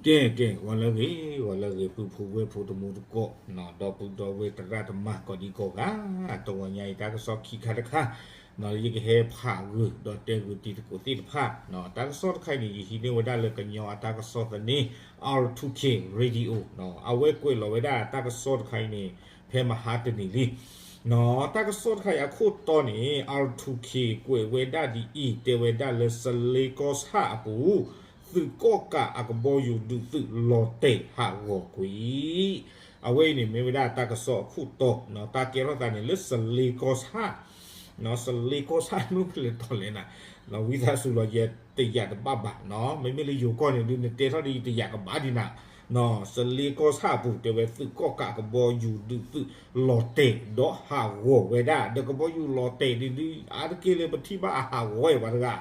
ကဲ ကဲ ဂီၤလၢအဂ့ၤ ဂီၤလၢအဂ့ၤ ပုၢ်ဖိဝဲၢ်ဖိတံၤသကိး ဒီပုၢ်ဒီဝဲၢ်သရၣ်သမါကိးဒံကိးဂၤ, တဂီၤညါအံၤတၢ်ကစီၣ်ခံခါတခါ လၢယကဟဲဖးဂုာ်ဒီးတဲဂုာ်တံၤသကိးသ့ၣ်တဖၣ်, တၢ်ကစီၣ်တခါအံၤန့ၣ် ယဟံးန့ၢ်ဝဲဒၣ်လၢကညီအတၢ်ကစီၣ်သန့ R two K Radio, အဝဲကွဲးလီၤဝဲဒၣ်တၢ်ကစီၣ်တခါအံၤန့ၣ် ဖဲမဟါတနံၤလံ တၢ်ကစီၣ်တခါအံၤအခိၣ်တီန့ၣ် R two K ကွဲးဝဲဒၣ်ဒ်အံၤ တဲဝဲဒၣ်လၢစလ့ကီၢ်ဆၣ်အပူၤ သုးကီၣ်ကးအကဘီယူၤဒုးသုးလီၤတဲာ်ဟးဂီၤကွံာ်, အဝဲအံၤန့ၣ်မ့ၢ်ဝဲဒၣ်တၢ်ကစီၣ်အခိၣ်တီ, တၢ်ကဲထီၣ်သးန့ၣ်လၢစလ့ကီၢ်ဆၣ်, စလ့ကီၢ်ဆၣ်မ့ၢ်ဖဲလဲၣ်တီလဲၣ်နၤ, ဝံသးစူၤလီၤ ယတယာ်တဘၣ်ဘၣ်, မ့မ့ၢ်လၢယိၤကီၢ်န့ၣ်ဒုး နတဲထီၣ်ဒ်ယတယာ်ကဘၣ်ဒံးနၤ စလ့ကီၢ်ဆၣ်အပူၤ တဲဝဲသုးကီၣ်ကးအကဘီယူၤဒုးသုးလီၤတဲာ်ဒီးဟးဂီၤဝဲဒၣ်, ဒီးကဘီယူၤလီၤတဲာ်ဒ်ဒုး အါတက့ၢ်လၢပထံၣ်ဘၣ်အဟးဂီၤဝဲပှၤတဂၤ,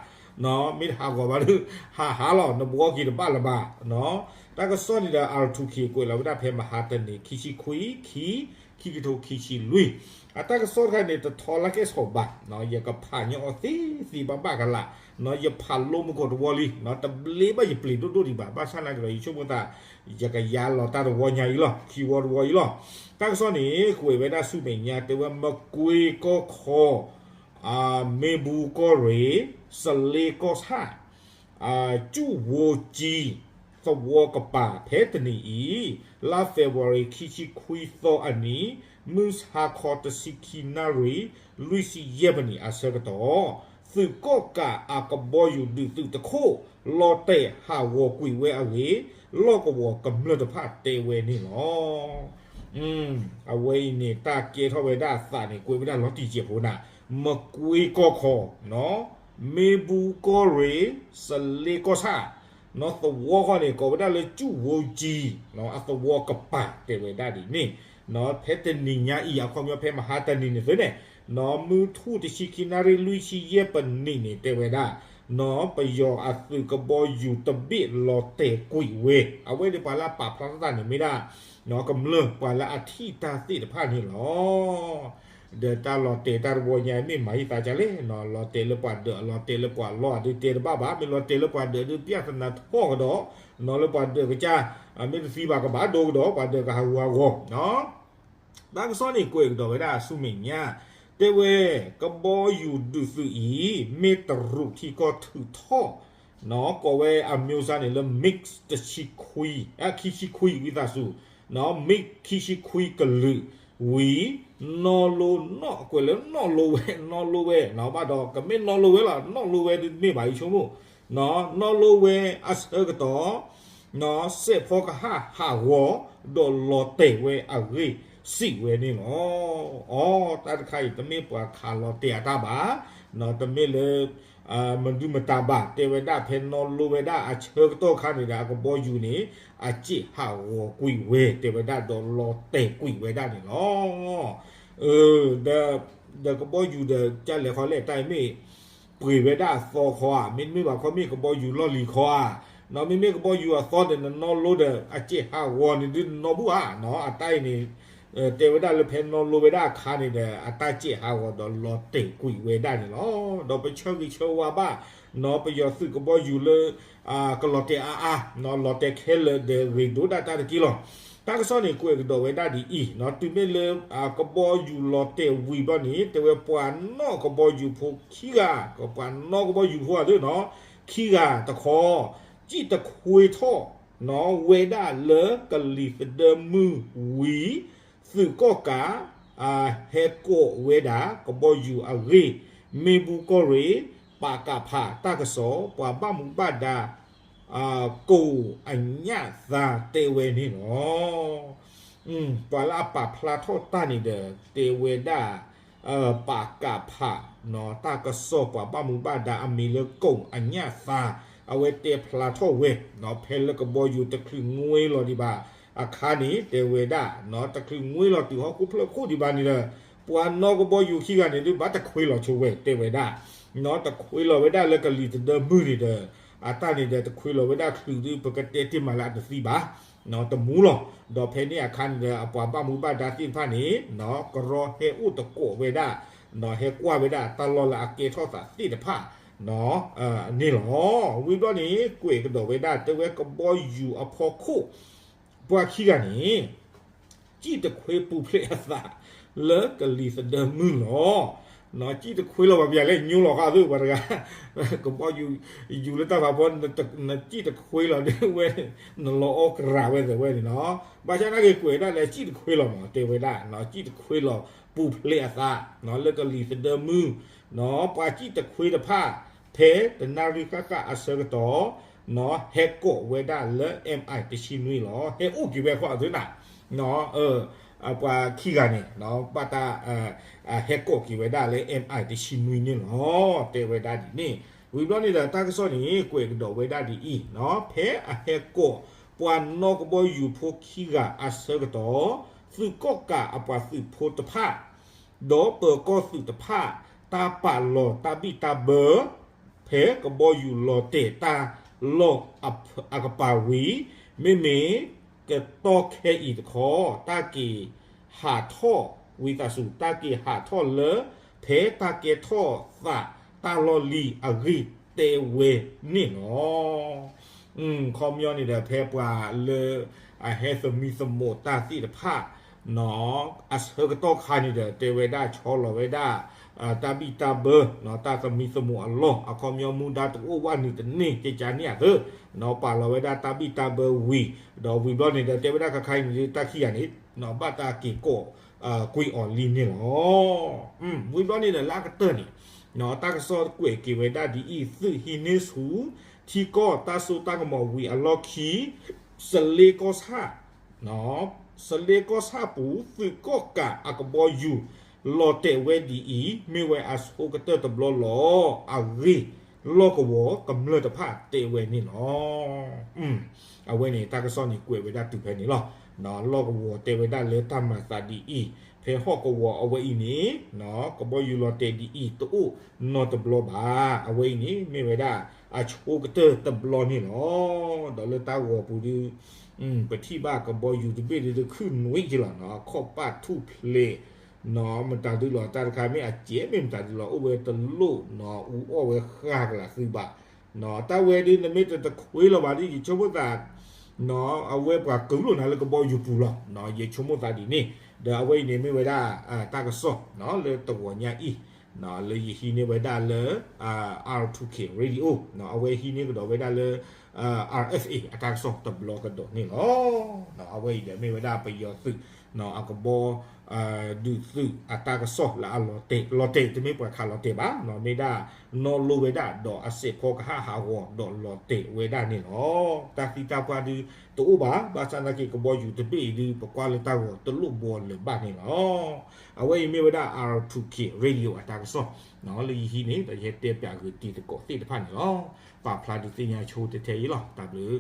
မ့ၢ်တဟးဂီၤဘၣ်ဒီး ဟးဟးလီၤ နဘှီက့ၤတဘၣ်လၢၤဘၣ်, တၢ်ကစီၣ်န့ၣ်ဒီး R two K ကွဲးလီၤဝဲဒၣ်ဖဲမဟါတနံၤ ခံဆံခွံ ခံ ခံကထိခံဆံလွံၢ်, အတၢ်ကစီၣ်တခါန့ၣ် တထီလၢကဲဆိးဘၣ်, ယကဖးညီအီၤသ့သ့ဘၣ်ဘၣ်ကလာ်, ယဖးလိမူခိၣ်တဝီလံ, တဘျ့ဘၣ်ယပျံၤဒိၣ်ဒိၣ်ဒံးဘၣ်, ဘၣ်ဆၣ်နာ်က့ဒီး ယဆိကမိၣ်သး ယကယါလီၤတၢ်တဝီညါအံၤလီၤ ခံဝီတဝီအံၤလီၤ, တၢ်ကစီၣ်န့ၣ် ကွဲးဝဲဒၣ်ဆူမဲာ်ညါ တဲဝဲမကွ့ကီၢ်ခီ မ့ၢ်ဘူကီၢ်ရ့ၣ် စလ့ကီၢ်ဆၣ် ကၠူၣ်ဝီကၠံ သဝီကပၤ ဖဲတနံၤအံၤ လါ February ခံဆံခွံသီအနံၤ မုၢ်ဆါခီတဆံခံနၣ်ရံၣ် လွံၢ်ဆံယဲၢ်မံးနံးအဆၢကတီၢ် သုးကီၣ်ကးအကဘီယူၤဒုးသုးတခိၣ် လီၤတဲာ်ဟးဂီၤကွံာ်ဝဲအဂ့ၢ် လီၢ်ကဝီၤကမျၢၢ်တဖၣ်တဲဝဲန့ၣ်လီၤ. အဝဲအံၤန့ၣ် တၢ်ကဲထီၣ်ဝဲဒၣ်အသးန့ၣ် ကွဲးဝဲဒၣ်လီၤတံၢ်စဲးဖိနၤ, မကွ့ကီၢ်ခီ မ့ၢ်ဘူကီၢ်ရ့ၣ် စလ့ကီၢ်ဆၣ် သဝီဃီန့ၣ် ကိးဝဲဒၣ်လၢကၠူၣ်ဝီကၠံ အသဝီကပၤတဲဝဲဒၣ်ဒ်န့ၣ်, ဖဲတနံၤညါအံၤ အခီပညီဖဲမဟါတနံၤန့ၣ်သုန့ၣ်, မုၢ်ထူၣ်တဆံခံနၣ်ရံၣ်လွံၢ်ဆံယဲၢ်မံးနံးန့ၣ် တဲဝဲဒၣ် ပယီၤအသုးကဘီယူၤတဘ့ၣ်လီၤတဲာ်ကွံာ်ဝဲ, အဝဲန့ၣ်ပှၤလၢအပာ်ဖျါထီၣ်တၢ်န့ၣ်မ့ၢ်ဒၣ် ကမျၢၢ်ပှၤလၢအထံၣ်တၢ်သ့ၣ်တဖၣ်န့ၣ်လီၤ. ဒီးတၢ်လီၤတဲာ်တၢ်တဝီညါမ့ၢ်မၤဟံၣ်သးကလဲၣ်, လီၤတဲာ်လၢပှၤဒၢး လီၤတဲာ်လၢပှၤလီၢ်အဒုးတဲတဘၣ်ဘၣ်, မ့ၢ်လီၤတဲာ်လၢပှၤဒၢးဒုး ပြဿနာထီၣ်ကဒီး, လၢပှၤဒၢးကစၢ် မ့ၢ်တသံဘၣ်ကဘၣ်ဒိကဒီး ပှၤဒၢးကဟးဂူာ်ဟးဂီၤ တၢ်ကစီၣ်န့ၣ်ကွဲးကဒီးဝဲဒၣ်ဆူမဲာ်ညါ, တဲဝဲ ကဘီယူၤဒုးသုးအံၤ မ့ၢ်တရူးထံကီၢ်ထုးထီၣ်, ကိးဝဲအမျိုးအစားန့ၣ်လၢ MiG တဆံခွံ, ခံဆံခွံ ဝံသးစူၤ, MiG ခံဆံခွံကလုာ်ဝံၤ နီၣ်လိနီၣ် ကွဲးလၢနီၣ်လိဝဲ နီၣ်လိဝဲ ဘၣ်ဒီးကမ့ၢ်နီၣ်လိဝဲလီၤ နီၣ်လိဝဲဒုးမ့ၢ်ဘၣ်အံၤဆိကမိၣ်, နီၣ်လိဝဲအဆၢကတီၢ် စဲးဖီကဟၣ်ဟးဂီၤ ဒီးလီၤတဲာ်ဝဲအဂ့ၢ်စံးဝဲန့ၣ်လီၤ. အီ တၢ်တခါအံၤ တမ့ၢ်ပှၤခးလီၤတဲာ်အတၢ်ဘၣ်, တမ့ၢ်လၢ မဒုမတၤဘၣ်, တဲဝဲဒၣ်ဖဲနီၣ်လိဝဲဒၣ်အဆၢကတီၢ်ခါန့ၣ်ဒီး အကဘီယူၤန့ၣ် အစဲးဟးဂီၤကွံာ်ဝဲ တဲဝဲဒၣ်ဒီးလီၤတဲာ်ကွံာ်ဝဲဒၣ်န့ၣ်လီၤ. ဒီး ဒီးကဘီယူၤဒီး ကလဲၤခီလဲၣ်တၢ်အံၤမ့ၢ် ပှ့ၤဝဲဒၣ်အသီခီဧါ, မ့တမ့ၢ်ဘၣ်ခီမ့ၢ်ကဘီယူၤလီၢ်လံၤခီဧါ, နီၣ်မ့မ့ၢ်ကဘီယူၤအသီဒီး နနီၣ်လိဒီး အစဲးဟးဂီၤန့ၣ်ဒုးနနီၣ်ဘူၣ်ဧါ, အတၢ်အံၤန့ၣ် တဲဝဲဒၣ်လၢဖဲနီၣ်လိဝဲဒၣ်အခါန့ၣ်ဒီး အတၢ်စဲးဟးဂီၤဒီးလီၤတဲာ်ကွံာ်ဝဲဒၣ်န့ၣ်လီၤ. ဒီးပဆၢဂ့ၤဆၢဝါဘၣ် ပယီၤသုးကဘီယူၤလၢ ကလီၤတဲာ်အါအါ, လီၤတဲာ်ခဲလၢာ်ဒီးဂ့ၤဒိၣ်ဒၣ်တၢ်တက့ၢ်လီၤ. တၢ်ကစီၣ်န့ၣ်ကွဲးကဒီးဝဲဒၣ်ဒ်အံၤ, တုၤမ့ၢ်လၢ ကဘီယူၤလီၤတဲာ်ဝံၤဘျီန့ၣ် တဲဝဲပှၤနီၣ်ကဘီယူၤဖိခံဂၤ, ပှၤနီၣ်ကဘီယူၤဖိဧါဒၣ်နီၤ, ခံဂၤတခီ စံၣ်တခွ့ထီၣ် ဝဲဒၣ်လၢကလံၤသဒၢမုၢ်ဝံၤ သုးကီၣ်ကး ဟဲကိးဝဲဒၣ် ကဘီယူၤအဂ့ၢ် မ့ၢ်ဘူကီၢ်ရ့ၣ် ပကဖ တၢ်ကစီၣ် ပှၤဘၣ်မူဘၣ်ဒါ ကိးအညၣ်သါတဲဝဲန့ၣ်လီၤ. ပှၤလၢအပာ်ဖျါထီၣ်တၢ်န့ၣ်ဒီး တဲဝဲဒၣ် ပကဖ တၢ်ကစီၣ်ပှၤဘၣ်မူဘၣ်ဒါအမံၤလၢကိးအညၣ်သါ အဝဲတဲဖျါထီၣ်ဝဲ ဖဲလၢကဘီယူၤတချုးငွ့လီၤဒံးဘၣ်အခါန့ၣ် တဲဝဲဒၣ် တချုးငွ့လီၤတုၤဟီၣ်ခိၣ်ဖျၢၣ်ခိၣ်ဒံးဘၣ်န့ၣ်ဒီး ပှၤနီၣ်ကဘီယူၤခံဂၤန့ၣ်ဒုး ဘၣ်တခွ့လီၤဆိဝဲ တဲဝဲဒၣ် တခွ့လီၤဝဲဒၣ်လၢကလံၤသဒၢမုၢ်န့ၣ်ဒီး အတၢ်န့ၣ်ဒီးတခွ့လီၤဝဲဒၣ်ချုးဒုး ပကတဲတ့ၢ်မးလၢအတသံဘၣ် တမူလီၤ. ဒီးဖဲန့ၣ်အခါန့ၣ်ဒီး အပှၤဘၣ်မူဘၣ်ဒါသ့ၣ်တဖၣ်န့ၣ် ကရီဟဲအိၣ်တကိးဝဲဒၣ် ဟဲကွၢ်ဝဲဒၣ်တၢ်လီၢ်လၢအကဲထီၣ်သးသ့ၣ်တဖၣ် န့ၣ်လီၤ. ဝံၤဘျီန့ၣ် ကွဲးကဒီးဝဲဒၣ် တဲဝဲကဘီယူၤအဖီခိၣ် ပှၤခံဂၤန့ၣ် စံၣ်တခွ့ပူၤဖျဲးအသး လၢကလံၤသဒၢမုၢ်လီၤ. စံၣ်တခွ့လီၤ ပှၤပယၤလဲၣ် ညိလီၤဃာ်သ့ၣ်ပှၤတဂၤ ကဘီယူၤ ယူၤလၢတၢ်ဖးဖီ နစံၣ်တခွ့လီၤဒ်ဝဲ နလီၤအီကရၢ်ဝဲသ့ၣ်ဝဲန့ၣ်လီၤ. ဘၣ်ဆၣ်နာ်က့ၤကွဲးဒၣ်လၢစံၣ်တခွ့လီၤမး တဲဝဲဒၣ် စံၣ်တခွ့လီၤပူၤဖျဲးအသး လၢကလံၤသဒၢမုၢ် ပှၤစံၣ်တခွ့တဖၣ် ဖဲတနၣ်ရံၣ်ဃၣ်ဃၣ်အဆၢကတီၢ် ဟဲကိးဝဲဒၣ်လၢ MI တဆံနွံလီၤ. ဟဲအိၣ်က့ၤဝဲခီအသုနၤ ပှၤခံဂၤန့ၣ် ဘၣ်တၢ် ဟဲကိးက့ၤဝဲဒၣ်လၢ MI တဆံနွံန့ၣ်လီၤ. တဲဝဲဒၣ်ဒ်န့ၣ် ဝံၤဘျီန့ၣ်ဒီးတၢ်ကစီၣ်န့ၣ် ကွဲးကဒီးဝဲဒၣ်ဒ်အံၤ ဖဲအဟဲကိး ပှၤနီၣ်ကဘီယူၤဖိခံဂၤအဆၢကတီၢ် သုးကီၣ်ကးအပှၤသုးဖိတဖၣ် ဒီးပၢၤကီၢ်သုးတဖၣ် တၢ်ပာ်လီၤတၢ်ဘံၣ်တၢ်ဘၢ ဖဲကဘီယူၤလီၤတဲာ်တၢ်လီၢ်အကပၤဝံၤ မ့မ့ၢ်ကတီၢ်ခဲအံၤတခီ တၢ်က့ၤဟးထီၣ်ဝံသးစူၤ တၢ်က့ၤဟးထီၣ်လၢ ဖဲတၢ်ကဲထီၣ်သးတၢ်လီၢ်လံၤအဂ့ၢ်တဲဝဲန့ၣ်လီၤ. ခီပညီန့ၣ်ဒီး ဖဲပှၤလၢအဟဲသမံသမိးတၢ်သ့ၣ်တဖၣ် အဆၢကတီၢ်ခါန့ၣ်ဒီး တဲဝဲဒၣ်ဆီလီၤဝဲဒၣ် တၢ်ဘံၣ်တၢ်ဘၢ တၢ်သမံသမိးအလီၢ် အခီပညီမူဒါတအိၣ်ဘၣ်နုၤတန့ၢ် ကကါန့ၢ်အသၢ ပာ်လီၤဝဲဒၣ်တၢ်ဘံၣ်တၢ်ဘၢဝံၤ ဒီးဝံၤဘျီန့ၣ်ဒီး တဲဝဲဒၣ်ခါခါအံၤန့ၣ် တၢ်ခံဂၤန့ၣ် ဘၣ်တၢ်က့ၤကိးကွံာ်အီၤလံန့ၣ်လီၤ. ဝံၤဘျီန့ၣ်ဒီးလၢအကတၢၢ်န့ၣ် တၢ်ကစီၣ်ကွဲးက့ၤဝဲဒၣ်ဒ်အံၤ သုးဟံးန့ၢ်ဆူ ထံကီၢ်တၢ်စိတၢ်ကမီၤဝံၤအလီၢ်ခံ စလ့ကီၢ်ဆၣ် စလ့ကီၢ်ဆၣ်ပူၤ သုးကီၣ်ကးအကဘီယူၤ လီၤတဲာ်ဝဲဒ်အံၤ မ့ၢ်ဝဲအဆိကတၢၢ်တဘျီလီၤ. အဂ့ၢ် လီၢ်ကဝီၤကမျၢၢ်တဖၣ်တဲဝဲန့ၣ်လီၤ. အဝဲန့ၣ် တၢ်ကစီၣ်န့ၣ်ကွဲးဝဲဒၣ်တုၤဖဲန့ၣ်လီၤ. လီၢ်ကဝီၤတဲဝဲဒၣ်လၢတၢ်မၤသးဒ်အံၤ ဖဲဟီၣ်ကဝီၤအဝဲအံၤန့ၣ် ကဘီယူၤလီၤတဲာ်ဒ်အံၤ တအိၣ်နီတဘျီဘၣ်. အဝဲအံၤန့ၣ် မ့ၢ်ဝဲဒၣ်အဆိကတၢၢ်တဘျီန့ၣ်လီၤ. ဒီးလၢတၢ်ဂီၤပူၤဒု ပထံၣ်ဘၣ်ကဘီယူၤတဘ့ၣ်ဒု တခုၣ်နွံက့လီၤနီၤ ခီၣ်ပၣ်ထူၣ်ဖျဲးနီၤ မတၤဒုလီၤ တၢ်တခါမ့ၢ်အစဲး မ့ၢ်မတၤဒုလီၤ အိၣ်ဝဲတလိၣ်နီၤ အူအီၣ်ဝဲဃၣ်ကလးသုဘၣ်နီၤ တၢ်ဝဲဒု နမ့ၢ်တတခွ့လီၤဘၣ်ဒု ယဆိကမိၣ်သးနီၤ အဝဲပှၤကလုၢ်နၤလၢကဘီယူၤပူၤလီၤနီၤ ယဆိကမိၣ်သးဒ်န့ၣ် ဒီးအဝဲအံၤန့ၣ်မ့ၢ်ဝဲဒၣ် တၢ်ကစီၣ်နီၤ လၢတဂီၤညါအံၤ လၢယဟံးန့ၢ်ဝဲဒၣ်လၢ R two K Radio နီၤ အဝဲဟံးန့ၢ်ကဒီးဝဲဒၣ်လၢ R F A အတၢ်ကစီၣ်တဘျီကဒီးန့ၣ်လီၤ. အဝဲအံၤဒီးမ့ၢ်ဝဲဒၣ်ပယီၤသုးနီၤ အကဘီ ဒုးသုးအတၢ်ကစီၣ်လၢအလီၤတဲာ် လီၤတဲာ် တမ့ၢ်ပှၤခးလီၤတဲာ်ဘၣ်နီၤ မ့ၢ်ဒၣ်နီၣ်လိဝဲဒၣ် ဒီးအစဲးဖီကဟၣ်ဟးဂီၤ ဒီးလီၤတဲာ်ဝဲဒၣ်န့ၣ်လီၤ. တၢ်သံတၢ်ပှၢ်ဒုတအိၣ်ဘၣ် ဘၣ်ဆၣ်သနာ်က့ကဘီယူၤတဘ့ၣ်အံၤဒု ပကွၢ်လၢတၢ်ဂီၤတလိၣ်ဘီလၢၤဘၣ်န့ၣ်လီၤ. အဝဲအံၤမ့ၢ်ဝဲဒၣ် R two K Radio အတၢ်ကစီၣ်နီၤ လၢယဟံးန့ၣ် ဒီးယဟဲတဲပၠးဂ့ၤတံၤသကိးသ့ၣ်တဖၣ်န့ၣ်လီၤ. ပာ်ဖျါဒုးသ့ၣ်ညါဆိတထဲအံၤလီၤ. တၢ်ဘျုး